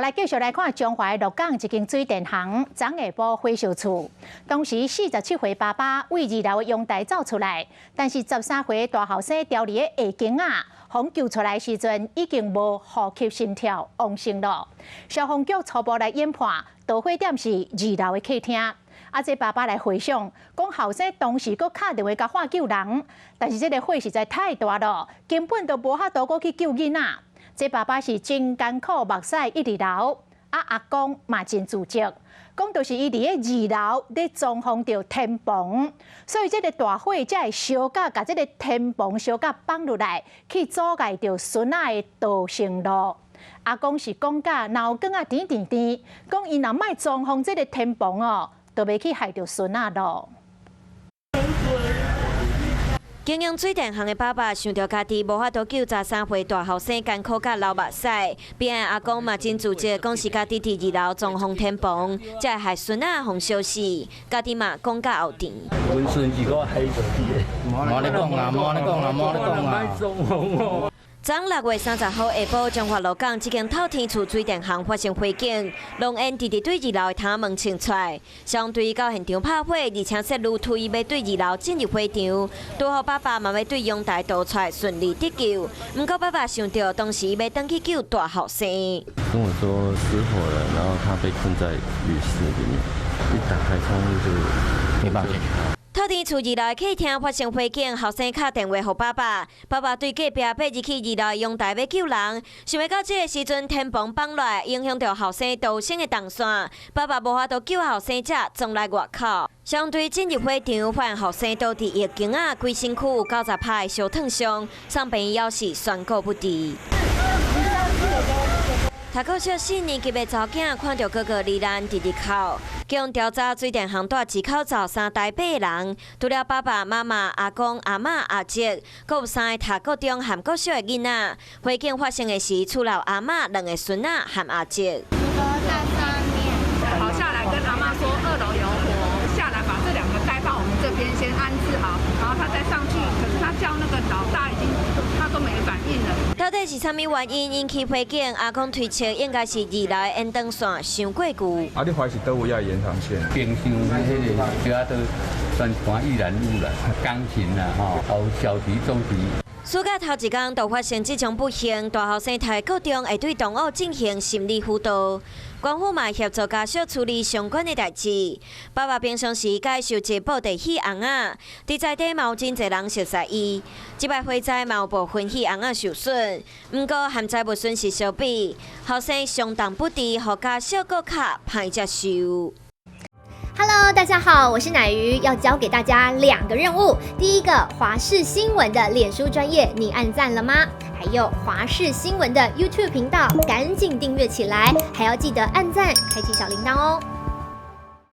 來繼續來看彰化鹿港一間水電行，昨下晡火燒厝。當時47歲爸爸對二樓的陽台走出來，但是13歲大後生牢佇咧下間仔，予救出來時陣已經無呼吸心跳，往生咯。消防局初步來研判，導火點是二樓的客廳。啊，這爸爸來回想，講後生當時閣敲電話共喊救人，但是這个火實在太大了，根本都無法度閣去救囡仔。這爸爸是真艱苦，目屎一直流，啊阿公嘛真自責，講就是伊佇咧二樓咧裝潢著天棚，所以這个大火才會燒甲共這个天棚燒甲放落來，去阻礙著孫仔的逃生路。阿公是講甲腦梗仔甜甜甜，講伊若莫裝潢這个天棚哦，就袂去害著孫仔咯。經營水電行的爸爸想著家己無法度救13歲大後生，艱苦甲流目屎。邊仔阿公嘛真自責，講是家己佇二樓裝潢天棚，才會害孫仔予燒死。家己嘛講甲後甜。阮孫是我害著的。無咧講啦，無咧講啦，無咧講啦。昨6月30號下晡，彰化鹿港這間透天厝水電行發生火警，濃煙直直對二樓的窗門衝出來。消防隊到現場拍火，而且設樓梯欲對二樓進入火場，拄好爸爸嘛欲對陽台逃出來，順利得救。毋過爸爸想著當時欲轉去救大後生。跟我說失火了，然後他被困在浴室裡面，一打開窗戶就沒辦法進去。透天厝二樓的客廳發生火警，後生敲電話予爸爸，爸爸對隔壁爬入去二樓陽台欲救人，想袂到這个時陣天棚放落來，影響著後生逃生的動線，爸爸無法度救後生才衝來外口。消防隊進入火場，發現後生倒佇浴間仔，規身軀有90趴的燒燙傷，送病院猶是宣告不治。讀國小四年級的查某囝看著哥哥罹難，直直哭。經調查，水電行蹛一口罩三代八个人，除了爸爸媽媽、阿公、阿嬤、阿叔，閣有三个讀國中和國小的囡仔。火警發生的時，厝內阿嬤、兩个孫仔和阿叔。哥在上面，跑下來跟阿嬤說二樓有火，下來把這兩個帶到我們這邊先安置好，然後他再上去。可是他叫那個老大已經他都沒反應了。到底是啥物原因引起火警？阿公推測應該是二樓的延長線傷過舊。啊，你懷疑佗位仔延長線？冰箱彼个小仔都全盤易燃物啦，鋼琴啦，吼，還有小提、中提。暑假頭一工就發生這種不幸，大後生讀國中會對同學進行心理輔導，官府嘛協助家屬處理相關的代誌。爸爸平常時佮意收集布袋戲尪仔，佇在地嘛有真濟人熟似伊。這擺火災嘛有部分戲尪仔受損，毋過和財物損失相比，後生傷重不治，予家屬閣較歹接受。 Hello，大家好，我是奶魚，要交給大家兩個任務。第一個，華視新聞的臉書專頁，你按讚了嗎？還有華視新聞的 YouTube 頻道，趕緊訂閱起來，還要記得按讚，開啟小鈴鐺哦。